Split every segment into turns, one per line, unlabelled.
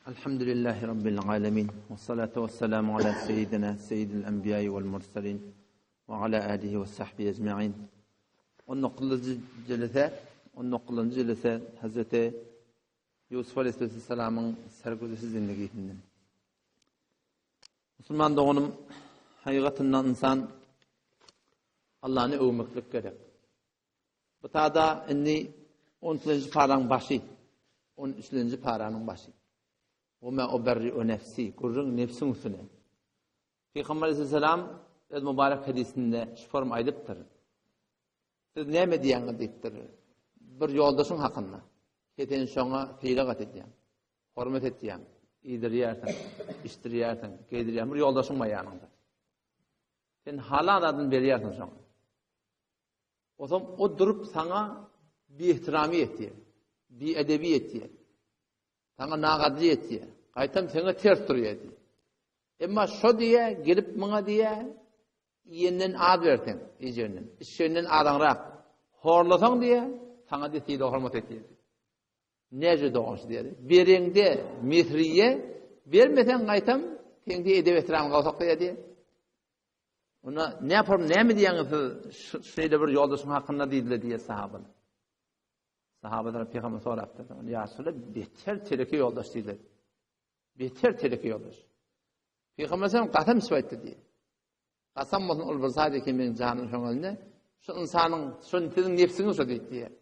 Elhamdülillahi Rabbil alemin. Ve salatu ve selamu ala seyyidina, seyyidil enbiya'i vel mursalin ve ala alihi ve sahbihi ecma'in. 19. jelese, 19. jelese Hazreti Ýusuf aleyhisselamyň sergüzesi zindigisinden. Musulman doganym, hakykatynda insan Allahny öwmeklik gerek. Bu tada indi 13-nji paraň başy. 13-nji paranyň başy. Wa ma ubarri'u nefsi, gürrüň nefsiň üstüne. Pygamber aleyhisselam öz mübarek hadisinde şu form aýdypdyr. Siz näme diýýäňiz diýipdir. Bir ýoldaşyň hakynda. Ki sen şoňa sylag edýäň, hormat edýäň, iýdirýärsiň, içdirýärsiň, geýdirýäň, bir ýoldaşyň bar ýanyňda. Sen halal zadyny berýärsiň şoňa. Otam o durup saňa biihtirami etýär, biedebi etýär. Saňa nagadly etýär. Gaýtam seňe ters durýar diýýär. Emma şo diýýär, gelip muňa diýýär, iýenden az berseň, iýjeginden, içjeninden azaňrak horlasaň diýýär, saňa diýýär sylag hormat etýär diýýär. Näce doganşy diýýär. Bereňde mesriýe, bermeseň gaýtam seň diýýär edep-ehtiramyňy gawsaklaýar diýýär. Onda näme näme diýýäňiz siz şeýle bir ýoldaşyň hakynda diýdiler diýýär sahabalar. Sahabalar pygamber sorapdyr. Ýa Resulallah, beter teleke ýoldaş diýdiler. Beter teleke ýoldaş. Pygamber sallam gasam içip aýtdy diýdi. Gasam bolsun ol bir zat eken meniň janym şoň elinde. Şu ynsanyň, şu siziň nefsiňiz şo diýdi diýýär.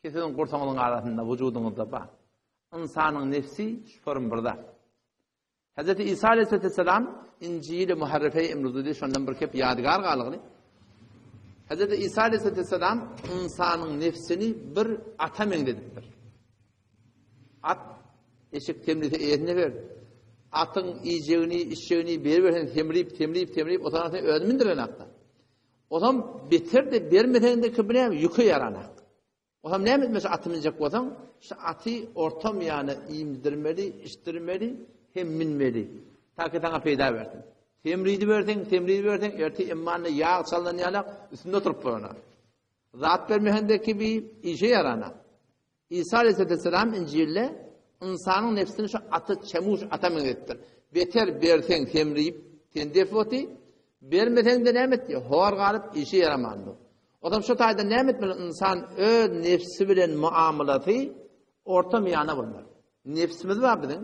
Ki siziň gursagyňyzyň arasynda, wujudyňyzda bar. Ynsanyň nefsi şu form bir zat. Hazreti İsa aleyhisselam İncil-i Muharrefe-i Emruzudi şondan bir kep ýadygär galgyny. Hazreti İsa aleyhisselam ynsanyň nefsini bir ata meňzedipdir. At eşek semrese eýesine ber. Atyň iýjegini, içjegini beriberseň semrip, semrip, semrip oturan sen özüni mindiren atda. Otam beter de bermeseň de kibine ýüke ýaranak. Otam näme etmeli şu aty minjek bolsaň, şu aty ortam ýana iýdirmeli, içdirmeli, hem minmeli. Ta ki saňa peýda bersin. Semridi berseň, semridi berseň, erte emmanda ýag çalnan ýalak üstünde oturyp bolana. Zat bermehende kibi işe ýarana. Isa aleyhisselam Injilde ynsanyň nefsini şu ata çemuş ata meňzetdir. Beter berseň semriyip sen defoti, bermeseň-de näme etdi? Hor galyp işe ýaramandy. Ozam şu taýda näme etmeli? Ynsan öz nefsi bilen muamalasy orta miýana bolmaly. Nefsimiz bar biziň.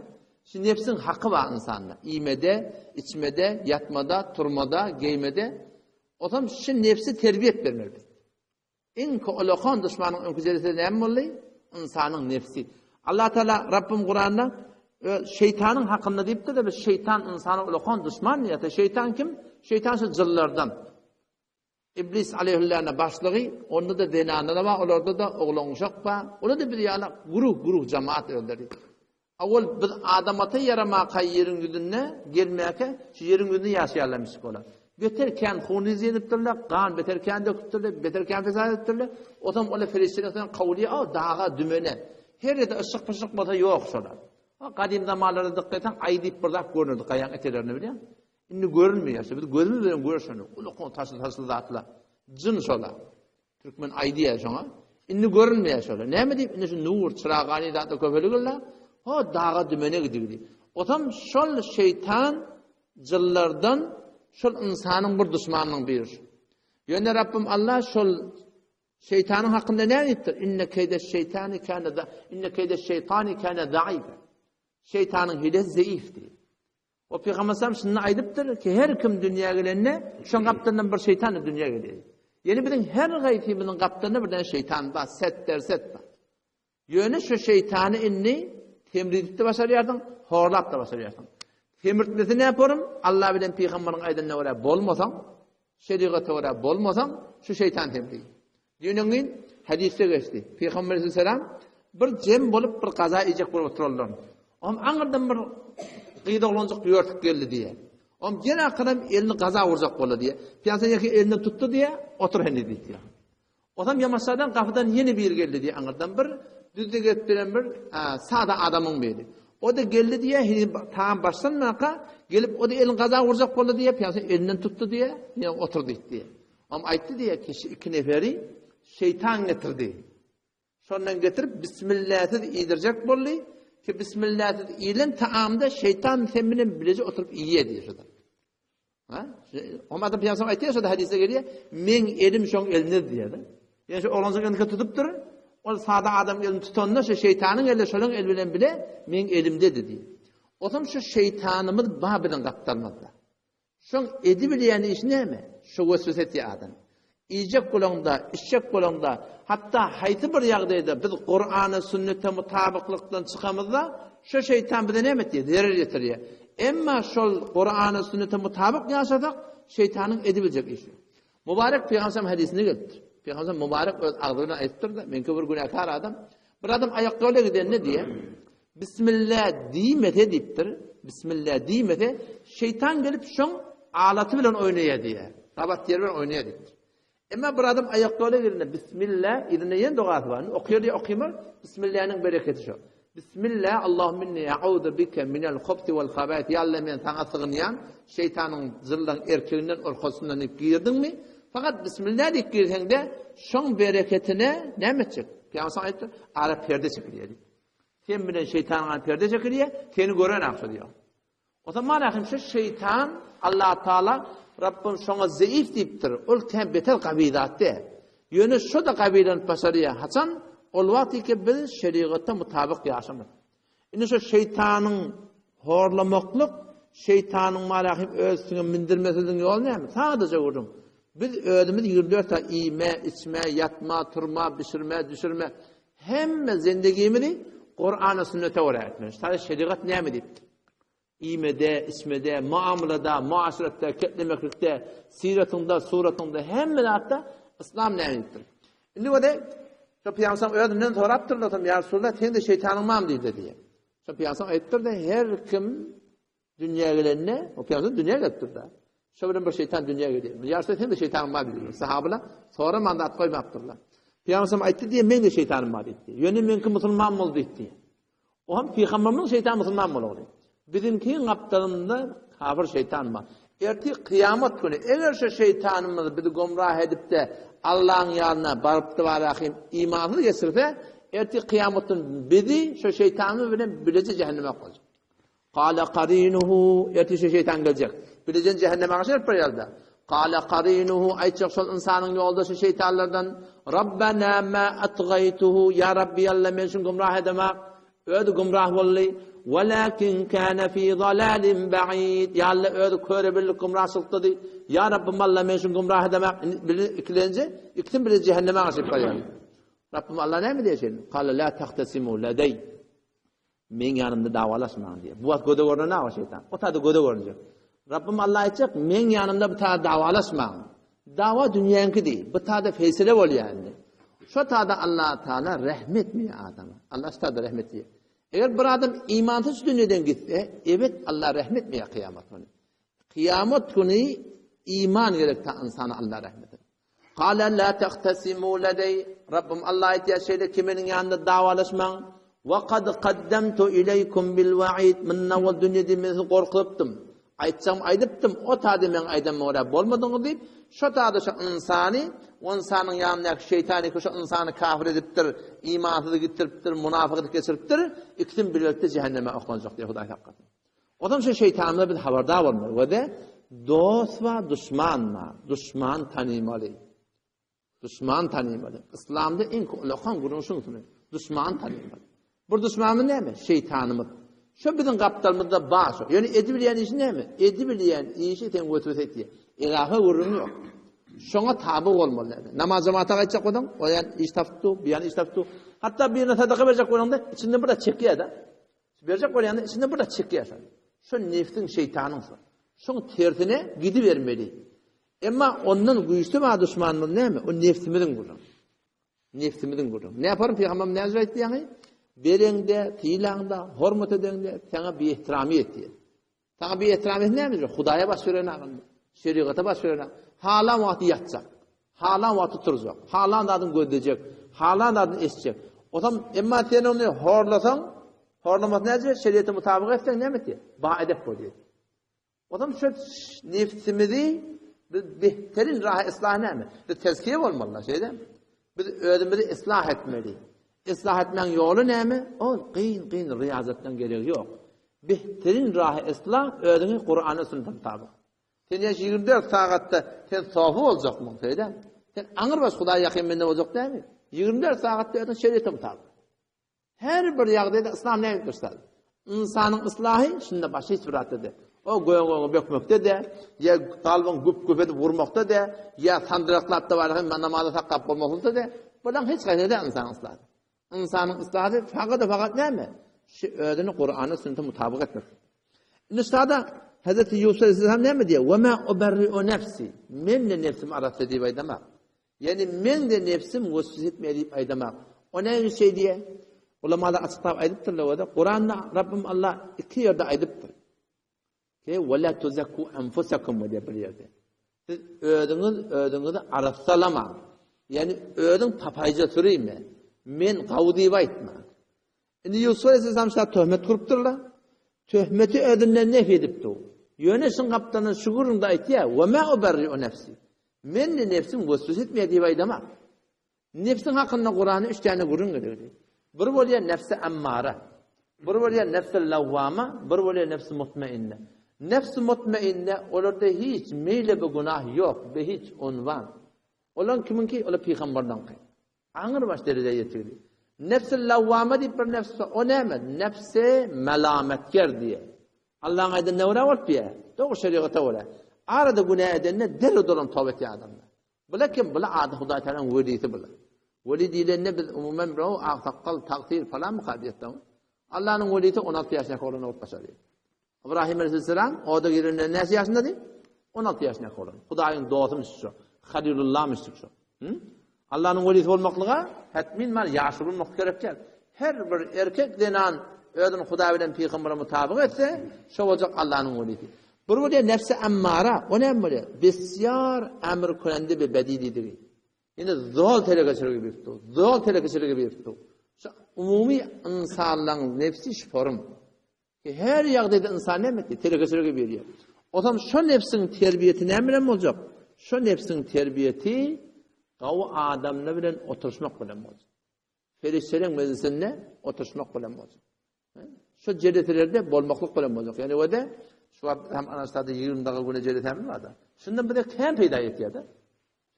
Şu nefsiň haky bar ynsanda. Iýmede, içmede, ýatmada, turmada, geýmede. Ozam şu nefsi terbiýe etmeli biz. Iň olakan duşmanyň öňki jelesi näme boldy? Ynsanyň nefsi. Allah Taala Rabbim Kuranda şeýtanyň hakynda diýipdir-de, biz şeýtan ynsana ulakan duşman diýýär. Şeýtan kim? Şeýtan şu jynlardan. Iblis aleyhillâne başlygy, onda-da zenanlar bar, olarda-da oglan-uşak bar. Olar-da biz ýaly guruh-guruh jemaat özleri. Owal biz Adam ata ýaramaka ýeriň ýüzünde gelmäkä şu ýeriň ýüzünde ýaşaýarlarmyşyk olar. Beter kän hunryz edipdirler, gan beter kän döküpdirler, beter kän fesat edipdirler. Otam olar perişdeler bilen kowulýar, o daga, dümene. Her ýerde yşyk-pyşyk bolsa ýok şolar. Gadym zamanlarda dykgat etseň aý diýip bir zat görnerdi gaýaň etelerinde bilýäňmi? Indi görünmeýär. Biz gözümiz bilen görşenok. Ulakan taşly-taşly zatlar. Jyn şolar. Türkmen aý diýýär şoňa. Indi görünmeýär şolar. Näme diýip, indi şu nur, çyragany zatlar köpeligillä, ho daga dümene gidigi. Otam şol şeýtan jynlardan şol ynsanyň bir duşmanynyň biri. Ýöne Rabbim Allah şol şeýtanyň hakynda näme diýipdir? Inne keýde şeýtany kana da inne keýde şeýtany kana zaifa. Şeýtanyň hilesi zeif diýip. O Pygamber sallam şunda aýdypdyr ki, her kim dünýä gelende, şoň gapdalyndan bir şeýtan dünýä gelýär. Ýani biziň her gaýsymyzyň gapdalynda bir däne şeýtan bar, set derset bar. Ýöne şu şeýtany indi semridip-de başarýarsyň, horlap-da başarýarsyň. Semritmesi näporum? Allah bilen pygamberiň aýdanyna görä bolmasaň, şerigata görä bolmasaň, şu şeýtan semri. Düýnüňin hadysda geçdi. Pygamber aleyhisselam bir jem bolup bir gaza iýjek bolup oturanlar. Om aňyrdan bir gyz oglanjyk ýörtüp geldi diýe. Om gel akyram elini gaza urjak boldy diýe. Pygamber ýeke elinden tutdy diýe, otur heni diýdi. Otam ýamaşadan gapydan ýene biri geldi diýe aňyrdan bir düzde gelip gelen bir sada adamyň biri. O da geldi diýe, heni tam başlanmaka gelip o da elini gaza urjak boldy diýe, Pygamber elinden tutdy diýe, ýene otur diýdi. Am aýtdy diýýär ki, şu iki neferi şeýtan getirdi. Şondan getirip bismilläsiz iýdirjek boldy. Ki bismillahsyz iýilen taamda şeýtan sen bilen bileje oturyp iýýär diýýär şurada. Ha? Oňa adam Pygamber aýtýar şurada hadysda gelýär, meň elim şoň elinde diýýär-de. Ýani şu oglanjyk elini tutupdyr. Ol sada adam elini tutanda şu şeýtanyň eli şolaň eli bilen bile meň elimdedi diýýär. Otam şu şeýtanymyz bar biziň gapdalymyzda. Şoň edibilýän işi näme? Şu weswese etýär adam. Iýjek bolaňda, içjek bolaňda, hatda haýsy bir ýagdaýda biz Kurana, sünnete mutabyklykdan çykamyzda, şo şeýtan bize näme etýär? Zerer ýetirýär. Emma şol Kurana, sünnete mutabyk ýaşasak, şeýtanyň edibiljek işi ýok. Mubarek Pygamberimiz hadysynda gelipdir. Pygamberimiz mubarek öz agzy bilen aýdypdyr-da, meňki bir günäkär adam. Bir adam aýakýola gidende diýýär, Bismillah diýmese diýipdir. Bismillah diýmese, şeýtan gelip şoň alaty bilen oýnaýar diýýär. Gabat ýeri bilen oýnaýar diýipdir. Emma bir adam aýakýola girende Bismillah, yzynda ýene dogasy bar. Okaýar diýip okymar, Bismillahnyň bereketi şo. Bismillah, Allahumma inni a'udhu bika minel hubsi wal habais. Ýa Allah men saňa sygynýan, şeýtanyň jyllaň erkeginden, orkasyndan diýip girdiňmi? Fakat Bismillah diýip girseňde, şoň bereketine näme etjek? Pygamber aýtdy, ara perde çekilýär diýip. Sen bilen şeýtanyň ara perde çekilýär, seni gören akşa diýýär. O zaman ahim şu şeýtan Allah Taala Rabbim şoňa zeif diýipdir. Ol kän beter gawy zat däl. Ýöne şo da gawylanyp başarýar. Haçan? Ol wagt ki biz şerigata mutabyk ýaşamadyk. Indi şu şeýtanyň horlamaklyk, şeýtanyň malahim öz üstüňe mindirmesizligiň ýoly näme? Sadaja gürrüň. Biz özümiz 24 saat iýme, içme, ýatma, turma, bişirme, düşürme hemme zendigimizi Kur'ana sünnete görä etmeli. Şeýle şerigat näme diýipdir? Iýmede, içmede, muamalada, muaşeretde, keplemeklikde, syratyňda, suratyňda hemme zatda yslam näme diýipdir? Indi bolsa şo pygamber özünden sorapdyrlar, ýa Resulallah, sen-de şeýtanyň barmy diýdi diýip. Şo pygamber aýtdyr-da, her kim dünýä gelende, o pygamber dünýä gelipdir-de. Şo bilen bir şeýtan dünýä gelýär. Ýa Resulallah, sen-de şeýtanyň barmy diýdi. Sahabalar soraman zat goýmapdyrlar. Pygamber aýtdy diýip, men-de şeýtanym bar diýdi. Ýöne meňki musulman boldy diýdi. O hem pygamberimiziň şeýtan musulman bolany. Biziňkiň gapdalynda kafir şeýtan bar. Ertir kyýamat güni eger şu şeýtanymyz bizi gomrah edip-de Allaň ýanyna baryp barahym imansyz geçirse, ertir kyýamat güni bizi şu şeýtanymyz bilen bileje jähenneme goýjak. Kale karinuhu ertir şu şeýtan geljek. Bileje jähenneme gaçyryp bir ýerde. Kale karinuhu aýtjak şol ynsanyň ýoldaşy şeýtanlardan Rabbena ma atgaytuhu ya Rabbi Alla men şuny gümrah edemak. Özi gümrah boldy. Walakin kana fi zalalin ba'id. Ya Alla özi köre birlik gümrahçylykdady. Ya Rabbim Alla men şuny gümrah edemak. Biri ikilenji, ikisini biri cehenneme gaçyryp barýar. Rabbim Alla näme diýýär? Kale la tahtasimu ladey. Meň ýanymda dawalaşmaň diýýär. Bu wagt göze görnen awa şeýtan. O taýda göze görünjek. Rabbim Allah aýtjak, meň ýanymda bu taýda dawalaşmaň. Dawa dünýäňki diý. Bu taýda feýsele bolýar indi. Şo taýda Allah Taala rehmet etmeýär adama. Allah şu taýda rehmet etýär. Eger bir adam imansyz dünýeden gitse, ebet Allah rehmet etmeýär kyýamat güni. Kyýamat güni iman gerek ta ynsana Allah rehmet eder. Kale la tahtasimu ladey. Rabbim Allah aýtýar şeýle ki meniň ýanymda dawalaşmaň. Wa kad kaddamtu ileýkum bil wa'id. Mundan owal dünýede men sizi gorkuzypdym. Aýtjagym aýdypdym, o taýda meň aýdanyma görä bolmadyňyz diýip, şo taýda şo ynsany, o ynsanyň ýanyndaky şeýtany ki şo ynsany kafir edipdir, imansyz gitdiripdir, munafyk edip geçiripdir, ikisini birlikde jähenneme oklanjak diýýär Hudaý saklasyn. Onsoň şu şeýtandan biz habardar bolmaly we-de dost bar, duşman bar. Duşman tanymaly. Duşman tanymaly. Yslamda iň ulakan gürrüň şunuň. Duşman tanymaly. Bir duşmanymyz näme? Şeýtanymyz. Şu biziň gapdalymyzda bar şu. Ýöne edibilýän işi näme? Edibilýän işi sen weswese etýär. Ilaha gürrüň ýok. Şoňa taby bolmaly. Namaz jemata gaýtjak bolsaň, o ýan iş tapyp dur, bu ýan iş tapyp dur. Hatda birine sadaka berjek bolanda içinden bir çekýär-de. Berjek bolýanda içinden bir zat çekýär şony. Şo nefsiň, şeýtanyň şo. Şoň tersine gidibermeli. Emma ondan güýçli bar duşmanymyz näme? O nefsimiziň gürrüň. Nefsimiziň gürrüň. Ne yaparym Peygamberim näme aýtdy ýaňy? Bereňde, sylaňda, hormat edeňde saňa bir ihtiramy etýär. Saňa bir ihtiram etýär näme? Hudaýa baş beren agynda, şeriata baş beren. Halan wagty ýatjak. Halan wagty turjak. Halan zadyny gözlejek. Halan zadyny eşitjek. Otam emma sen ony horlasaň, horlamasy näce? Şeriata mutabyk etseň näme etýär? Ba edep bolýar. Otam şu nefsimizi biz behterin rahy yslah näme? Biz tezkiye bolmaly, şeýle. Biz özümizi yslah etmeli. Islah etmäň ýoly näme? Ol gyn-gyn riýazatdan geregi ýok. Behterin rahy islah özüňi Kur'ana sünnete mutabyk. Sen ýaş 24 sagatda sen sofy boljakmyň, şeýle? Sen aňyrbaş Hudaýa ýakyn bende boljak dälmi? 24 sagatda özüň şeriata mutabyk. Her bir ýagdaýda yslam näme diýip Ynsanyň yslahy şunda başga hiç bir zatda däl. O göňüňi bökmekde-de, ýa kalbyň güp-güp edip urmakda-da, ýa sandyraklap-da barha namaza saklap bolmaklykda-da, bularyň hiç haýsy däl ynsanyň yslahy. Ynsanyň yslahy fakat-fakat näme? Şu özüni Kur'ana sünnete mutabyk etmek. Indi şada Hazreti Ýusuf aleyhisselam näme diýýär? Ve ma uberri'u nefsi. Men de nefsimi arassa diýip aýdamak. Ýagny meň-de nebsim weswese etmeýär diýip aýdamak. O näme şeý diýýär? Ulamalar açyklap aýdypdyrlar o-da. Kuranda Rabbim Allah iki ýerde aýdypdyr. Ki we la tuzakku anfusakum diýip bir ýerde. Siz özüňiz özüňizi arassalamaň. Ýagny özüň papaýja sürüme. Men gawy diýip aýtma. Indi Ýusup aleyhisselam şa töhmet gurupdyrlar. Töhmeti özünden nef edipdi. Ýöne şuň gapdalyndan şu gürrüňde aýtýar, "Ve ma uberri'u nefsi." Men de nefsim weswese etmeýär diýip aýdamak. Nefsiň hakynda Kuranda üç täne gürrüň geldi. Bir bolýar nefsi ammara, bir bolýar nefsi lawwama, bir bolýar nefsi mutmainne. Nefsi mutmainne olarda hiç meýle bir günah ýok, be hiç unwan. Olaň kimiňki? Olar pygamberleňki. Aňrybaş derejä ýetirdi. Nefsi lawwama diýip bir nefs bar. O näme? Nefsi melametger diýe. Allaň aýdanyna görä bolup diýe. Dogry şeriata görä. Arada günä edende derrew dolanyp toba etýän adamlar. Bular kim? Bular ady Hudaý Tagalaň welisi bular. Weli diýlende biz umuman bir aksakgal, tagsyr falanmyka diýýäs. Allanyň welisi 16 ýaşynda oglan bolup başarýar. Ybrahym aleyhisselam oda girende näçe ýaşyndady? 16 ýaşynda oglan. Hudaýyň dostumyş şu. Halilullahmyş şu. Hı? Allanyň welisi bolmaklyga hetmin mal ýaşly bolmak gerek däl. Her bir erkek zenan özüni Hudaý bilen pygambere mutabyk etse, şo boljak Allanyň welisi. Bir bolýar nefsi ammara, o näme bolýar? Besýar emr künendi be bedi diýdigi. Indi zol telekeçiligi beripdi. Zol telekeçiligi beripdi. Şu umumy ynsanlaryň nefsi şu forum. Her ýagdaýda ynsan näme etdi? Telekeçilige berýär. Otam şo nebsiň terbiýesi näme bilen boljak? Şo nebsiň terbiýesi gawy adamlar bilen oturyşmak bilen boljak. Perişdeleriň mejlisinde oturyşmak bilen boljak. Şo jeleselerde bolmaklyk bilen boljak. Ýani o-da şu wagt hem anastada 20 dagy güne jelesemiz bar-da. Şundan bize kän peýda ýetýär-de.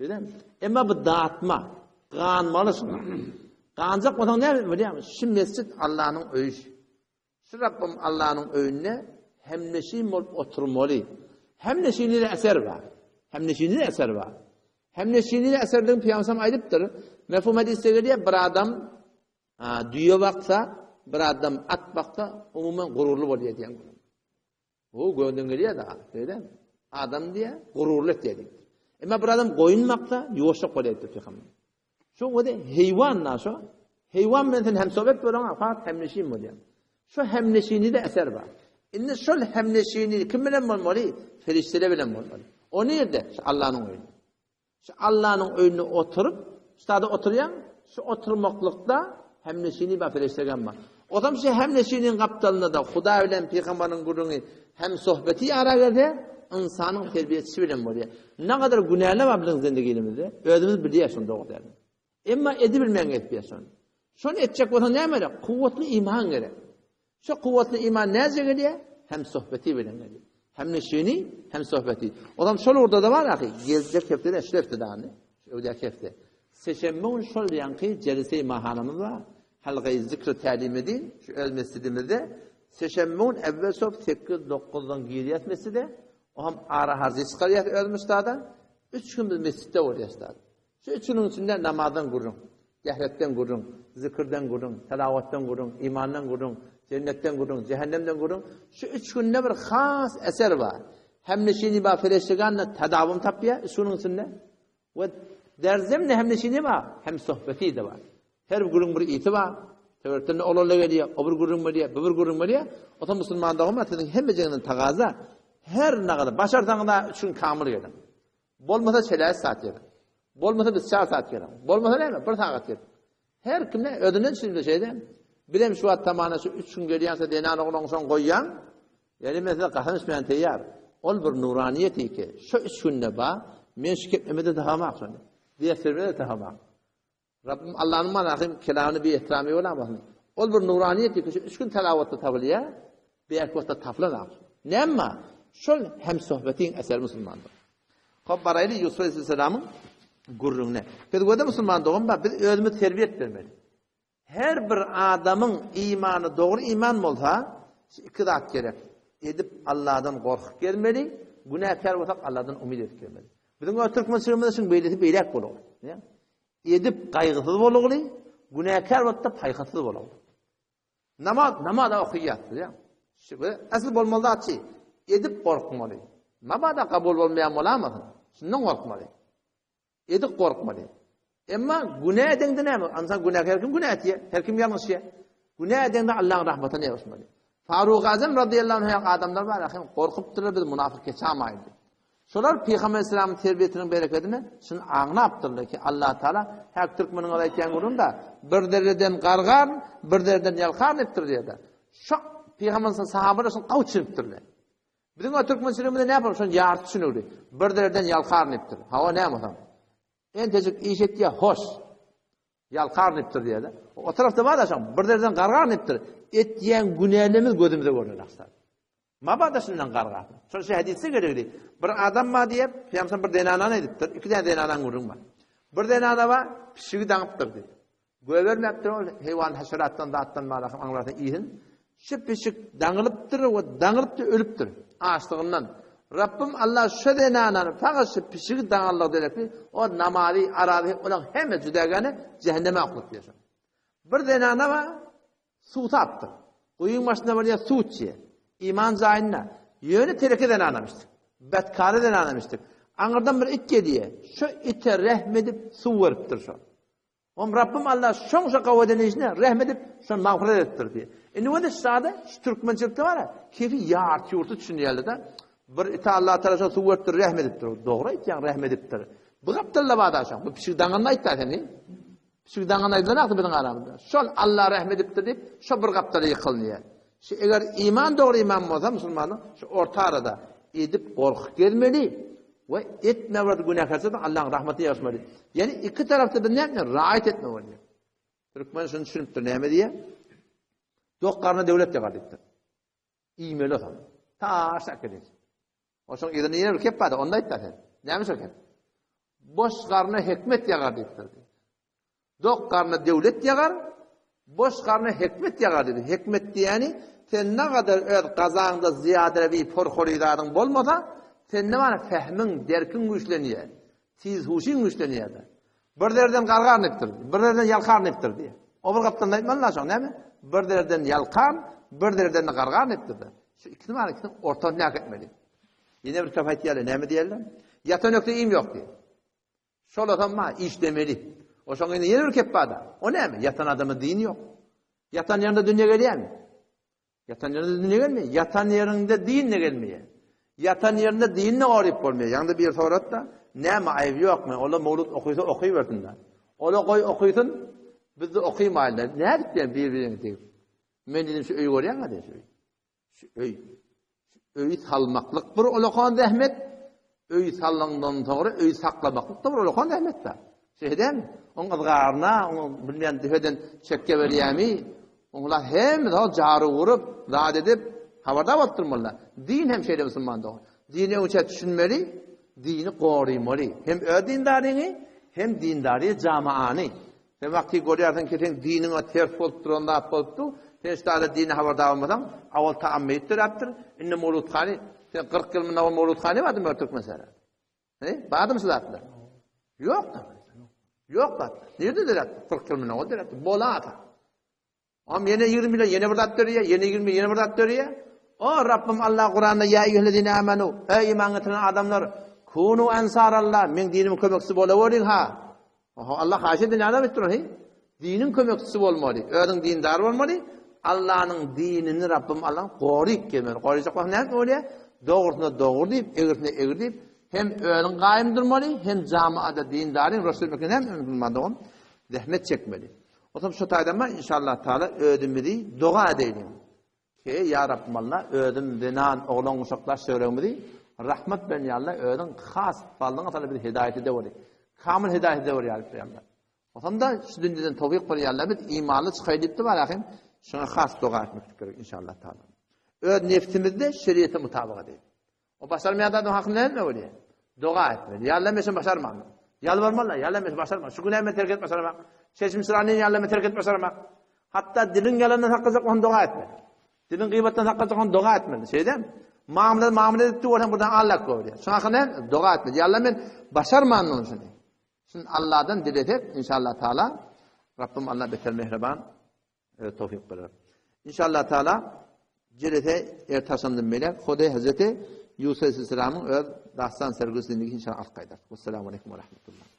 Şeýdemi? Emma bu datma, ganmaly şuna. Ganjak bolsaň näme bilýärmi? Şu mesjit Allanyň öýi. Şu Rabbim Allanyň öýünde hemneşin bolup oturmaly. Hemneşinide eser bar. Hemneşinide eser bar. Hemneşinide eserdigini Pygamberimiz aýdypdyr. Mefhum hadisde gelýär, bir adam düýe baksa, bir adam at baksa, umuman gururly bolýar diýen. Bu göwnden gelýär da, şeýle. Adam diýe gururly etýär diýipdir. Emma bir adam goýun baksa, ýuwaşlyk bolýar diýipdir pygamber. Şu wada heýwan da şu. Heýwan bilen sen hem sohbet bolan, fakat hemneşin bolýar. Şu hemneşini de eser bar. Indi şol hemneşini kim bilen bolmaly? Ferişteler bilen bolmaly. O nirde? Şu Allanyň öýünde. Şu Allanyň öýünde oturyp, ştada oturýaň, şu oturmaklykda hemneşini bar, perişdegem bar. Otam şu hemneşiniň gapdalynda-da Hudaý bilen pygamberiň gürrüňi hem sohbeti ýara gelse, ynsanyň terbiýeçisi bilen bolýar. Nägadar günäler bar biziň zindiginimizde, özümiz bilýäs şony dogry däl. Emma edibilmän gezipýär şony. Şony etjek bolsaň näme gerek? Kuwwatly iman gerek. Şu kuwwatly iman näce gelýär? Hem sohbeti bilen gelýär. Hem neşini, hem sohbeti. Olam şol ugurda-da bar ahy. Geljek hepdede, şu hepde dany. Şu öwdäki hepde. Seşenbe gün şol ýaňky jelise-i mahanamyz bar. Halgaýy zikri tälim edin, şu öz mesjidimizde. Seşenbe gün äwwel sop sekiz-dokuzdan girýäs mesjide. O hem ara harjy çykarýas öz müştada. Üç gün biz mesjitde bolýas da. Şu üç günüň içinde namazdan gürrüň, dehretden gürrüň, zikirden gürrüň, telawatdan gürrüň, imandan gürrüň, jennetden gürrüň, jähennemden gürrüň. Şu üç günde bir has eser bar. Hemneşini bar fereşteganla tadawum tapýar üç günüň içinde. We derzemde hemneşini bar, hem sohbeti de bar. Her bir gürrüň bir iti bar. Töwerekden olarla gelýär, o bir gürrüň bolýar, bu bir gürrüň bolýar. Ota musulman doganlar siziň hemmejegiňizden tagaza her nagada başarsaňyz üç gün kamyl geliň. Bolmasa çeläs saat geliň. Bolmasa biz çar saat geliň. Bolmasa näme? Bir sagat geliň. Her kimde özünden çynyp şeýle. Bizem şu wagt tamana şu üç gün gelýänse zenan oglan soň goýýan. Ýani men size gasam içmän teýýar. Ol bir nuraniýet ki, şu üç günde ba, men şu keplemede tahamak şony. Diýe de tahamak. Rabbim Allanyň manasy kelamyny bi ehtiramy bolamasyn. Ol bir nuraniýet ki şu üç gün telawatda tapylýar, beýik wagtda tapylanok. Näme? Şol hem sohbetiň eseri musulmandyr. Hop baraýly Ýusuf aleyhisselamyň gürrüňine. Biz göde musulman dogan bar, biz özümiz terbiýe etdirmeli. Her bir adamyň imany dogry iman bolsa, şu iki zat gerek. Edip Allahdan gorkup gelmeli, günäkär bolsak Allahdan umyt edip gelmeli. Biziň öz türkmençiligimizde şuň beýlesi beýläk bolar. Edip gaýgysyz bolugly, günäkär bolsa paýhassyz bolugly. Namaz, namaz okaýar, bilýän. Şu asıl bolmaly zatçy, edip gorkmaly. Mabada kabul bolmaýan bolamasyn. Şundan gorkmaly. Edip gorkmaly. Emma günä edeňde näme? Ynsan günäkär kim günä etýär? Her kim ýalňyşýar. Günä edeňde Allahyň rahmatyna ýapyşmaly. Faruk Azam radiyallahu anh adamlar bar, hem gorkupdyrlar biz munafyk geçamaýyn diýip. Şolar Pygamber Aleyhisselamyň terbiýesiniň berekedini şuny aňlapdyrlar ki, Allah Taala häk türkmeniň ol aýtýan gürrüňde bir dereden gargar, bir dereden ýalkar diýipdir diýdi. Şo Pygamber sahabalar şuny gawy düşünipdirler. Biziň o türkmençiligimizde näme şony ýarty düşünügli. Bir dereden ýalkar diýipdir. Hawa näme bolsa. Entejik iş etýär, hoş. Ýalkar diýipdir diýýär. O tarapda bar da şoň, bir dereden gargar diýipdir. Etýän günälerimiz gözümize görner aksar. Mabada şundan gargar. Şol şu hadisde gerekli. Bir adam bar diýip, Pygamber bir zenanany aýdypdyr. Iki däne zenanaň gürrüň bar. Bir zenana bar, pişigi daňypdyr diýip. Göbermäpdir ol heýwan haşeratdan zatdan barasyn aňlarsa iýsin. Şu pişik daňylypdyr we daňylypdyr ölüpdir açlygyndan. Rabbim Allah şu zenanany fakat şu pişigi daňanlygy derekli o namazy, arazy olaň hemme jüdägäni cehenneme oklatýar. Bir zenana bar suw tapdyr. Guýyň başynda bolýar suw içýär. Iman jaýynda. Ýöne tereke zenanamyşdyk. Betkary zenanamyşdyk. Aňyrdan bir it gelýär. Şu ite rehm edip suw beripdir şo. Om Rabbim Allah şoň şo gawy eden işine rehm edip, şony magfyrat edipdir diýýär. Indi wada şada şu türkmençilikde bar, kefi ýarty ýurty düşünýärler-de. Bir ite Allah Taala şo suw beripdir, rehm edipdir. Dogry aýtýaň, rehm edipdir. Bu gapdalda bar şoň. Bu pişik daňanda aýtdy sen. Pişik daňanda aýdylan akdy biziň aramyzda. Şol Allah rehm edipdir diýip, şo bir gapdala ýykylýar. Şu eger iman dogry iman bolsa musulmanyň şu orta arada edip gorkup gezmeli we etme bir günäkärse Allahyň rahmatyna ýapyşmaly. Ýani iki tarapda bir näme raýat etme bolýar. Türkmen şuny düşünipdir, näme diýýär? Dok garna döwlet ýagar diýipdir. Iýmeli olsa. Ta şakede. Oşoň yzyna ýene bir kep bardy, onda aýtda sen. Näme şo kep? Boş garna hikmet ýagar diýipdir. Dok garna döwlet ýagar, boş garna hikmet ýagar diýdi. Hikmet diýeni sen ne gadar öz gazaňda zyýada bir porhory zadyň bolmasa, sende bar fehmiň, derkiň güýçlenýär. Tiz huşyň güýçlenýär. Bir derden gargar diýipdir. Bir derden ýalkar diýipdir diýýär. O bir gapdalynda aýtmaly şoň näme? Bir derden ýalkan, bir derden gargar diýipdir. Şu ikisini bar, ikisini ortasyny näk etmeli. Ýene bir kep aýtýarlar, näme diýerler? Ýatan ökde iým ýok diýip. Şol adam ma işlemeli. O şoň ýene ýene bir kep bar-da. O näme? Ýatan adama din ýok. Ýatan ýerinde dünýe gelýärmi? Ýatan ýerinde dünýe gelmeýär. Ýatan ýeriňde din de gelmeýär. Ýatan ýerinde din de oryp bolmaýar. Ýaňda bir soratda, näme aýyp ýokmy? Ola mowlud okysa okybersin-de. Ola goý okysyn, biz de okymaýly. Nädip diýen bir-biriňe degip. Men dedim şu öýi görýäňmi diýen şu öý. Şu öý. Şu öýi salmaklyk bir ulakan zähmet, öý sallandan soňra öýi saklamaklyk da bir ulakan zähmet da. Şeýdem, oň yzgaryna, oň bilmeýän düheden çekge berýämi, oňla hem zat jary urup, zat edip, habardar bolup durmalylar. Din hem şeýle musulman dogan. Dini öňçe düşünmeli, dini gorymaly. Hem öz dindaryňy, hem dindary jamaany. Sen wagty görýärsiň ki, seň diniňe ters bolup duran zat bolup dur. Sen şu taýda dini habardar bolmasaň, awal taam meýit döräpdir. Indi mowludhany, sen 40 ýyl mundan owal mowludhany bardymy Türkmenistanda? He? Bardymy şu zatlar? Ýok da. Ýok da. Nirede döräpdir? 40 ýyl mundan owal döräpdir. Bolata. Am ýene 20 ýyl ýene bir zat döreýär, ýene 20 ýene bir zat döreýär. O Rabbim Allah Kuranda ýa eýýühellezine amanu, eý iman getiren adamlar, kunu ensarallah, meň dinimiň kömekçisi bolaweriň ha. Oho, Allah haýyş edin adam etdir he. Diniň kömekçisi bolmaly, özüň dindar bolmaly. Allah'yň dinini Rabbim Allah goryp gelmeli. Goryjak wagt näme bolýar? Dogrusyna dogry diýip, egrisine egri diýip, hem özüň gaýym durmaly, hem jamaada dindaryň Resul hem zähmet çekmeli. Otam şu taýdan bar inşallah taala özümizi doga edeýliň. Ki ýa Rabbim Allah özüm zenan oglan uşaklar şöregimizi rahmet bilen ýa Allah özüň has fazlyňa sana bizi hidaýet edeweri. Kamil hidaýet edeweri ýa Rabbi Allah. Osamda şu dünýeden towfyk bir ýalla biz imanly çykaý diýipdi bar ahim. Şuňa has doga etmek gerek inşallah taala. Öz nefsimizde şeriate mutabyk edip. O başarmaýan adam hakynda näme bolýar? Doga etmeli. Ýalla men şunu başarman. Ýalbarmaly, ýalla men başarman. Şu günämi terk etme başarman. Çeşim syrany ýalla men terk etme başarman. Hatda diliň ýalandan saklajak bolsaň doga etmeli. Diliň gyýbatdan saklajak bolsaň doga etmeli. Şeýdem. Mamla mamla edip dur buradan Allah görýär. Şuňa hakynda doga etmeli. Ýalla men başarman şunu. Şun Allahdan dilesek inşallah taala Rabbim Allah beter mehriban e, towfik berer. İnşallah taala jelese ertaşandan beri Hudaý Hazreti Yusuf Aleyhisselam'ın öz dastan sergüsini inşallah alyp gaýdar. Esselamu aleyküm ve rahmetullah.